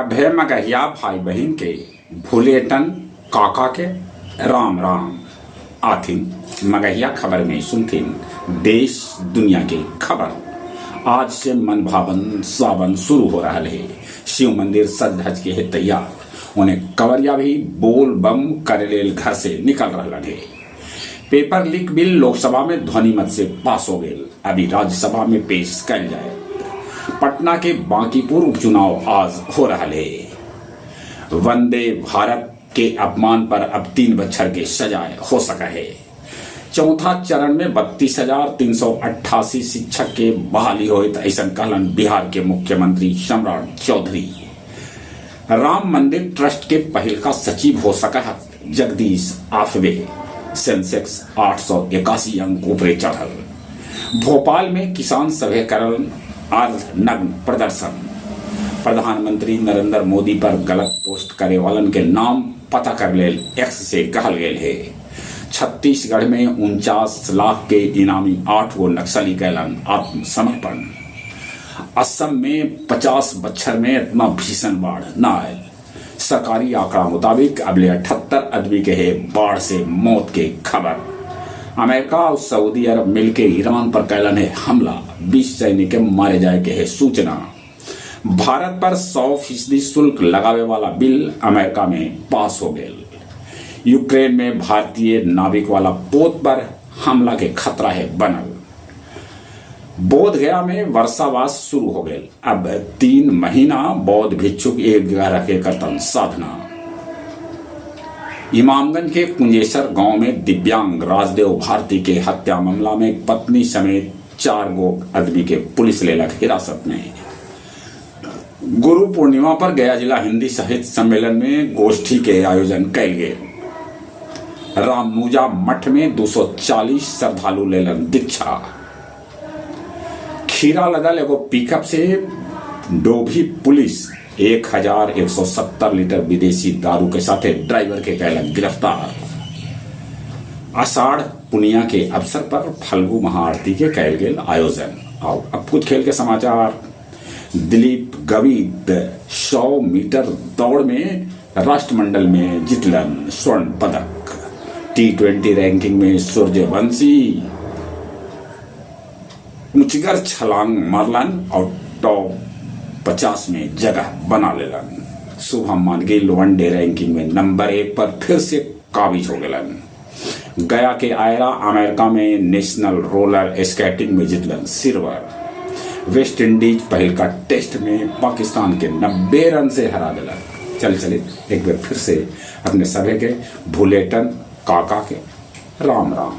सभे मगहिया भाई बहिन के भुलेटन काका के राम राम। आथिन मगहिया खबर में सुनथिन देश दुनिया के खबर। आज से मनभावन सावन शुरू हो रहा है। शिव मंदिर सज धज के है तैयार। उन्हें कवरिया भी बोल बम करे लेल घर से निकल रहा है। पेपर लीक बिल लोकसभा में ध्वनिमत से पास हो गए, अभी राज्यसभा में पेश कल जाए। पटना के बांकीपुर उपचुनाव आज हो रहा है। वंदे भारत के अपमान पर अब 3 बच्छर के सजाए हो सका है। चौथा चरण में 32,388 शिक्षक के बहाली होत, ऐसा कहलन बिहार के मुख्यमंत्री सम्राट चौधरी। राम मंदिर ट्रस्ट के पहल का सचिव हो सका है जगदीश आफवे। सेंसेक्स 881 अंक ऊपरे चढ़ल। भोपाल में किसान सभे करल अर्ध नग्न प्रदर्शन। प्रधानमंत्री नरेंद्र मोदी पर गलत पोस्ट करे वालन के नाम पता कर लेल एक्स से कहल गेल है। छत्तीसगढ़ में 49 लाख के इनामी 8 गो नक्सली कैलन आत्मसमर्पण। असम में 50 बच्छर में इतना भीषण बाढ़ न आयल। सरकारी आंकड़ा मुताबिक अबले 78 आदमी के है बाढ़ से मौत के खबर। अमेरिका और सऊदी अरब मिलके ईरान पर कैलन है हमला। 20 सैनिक के मारे जाए के है सूचना। भारत पर 100% शुल्क लगावे वाला बिल अमेरिका में पास हो गया। यूक्रेन में भारतीय नाविक वाला पोत पर हमला के खतरा है बनल। बोध गया में वर्षावास शुरू हो गए। अब 3 महीना बौद्ध भिक्षुक एक जगह रखे करतन साधना। इमामगंज के कुंजेसर गांव में दिव्यांग राजदेव भारती के हत्या मामला में पत्नी समेत 4 गो आदमी के पुलिस लेलक हिरासत में। गुरु पूर्णिमा पर गया जिला हिंदी साहित्य सम्मेलन में गोष्ठी के आयोजन कैल गए। रामनुजा मठ में 240 श्रद्धालु लेलन दीक्षा। खीरा लदल एगो पिकअप से डोभी पुलिस 1170 लीटर विदेशी दारू के साथ ड्राइवर के कैलक गिरफ्तार। आषाढ़ पुनिया के अवसर पर फल्गु महाआरती के कैल गेल आयोजन। और अब कुछ खेल के समाचार। दिलीप गवित 100 मीटर दौड़ में राष्ट्रमंडल में जीतलन स्वर्ण पदक। T20 ranking में सूर्यवंशी ऊंचगर छलांग मारलन और टॉप 50 में जगह बना लेलन। शुभमन गिल वनडे रैंकिंग में नंबर 1 पर फिर से काबिज हो गलन। गया के आयरा अमेरिका में नेशनल रोलर स्केटिंग में जीतलन सिल्वर। वेस्ट इंडीज पहल का टेस्ट में पाकिस्तान के 90 रन से हरा दिलन। चल चले एक बार फिर से अपने सभी के भुलेटन काका के राम राम।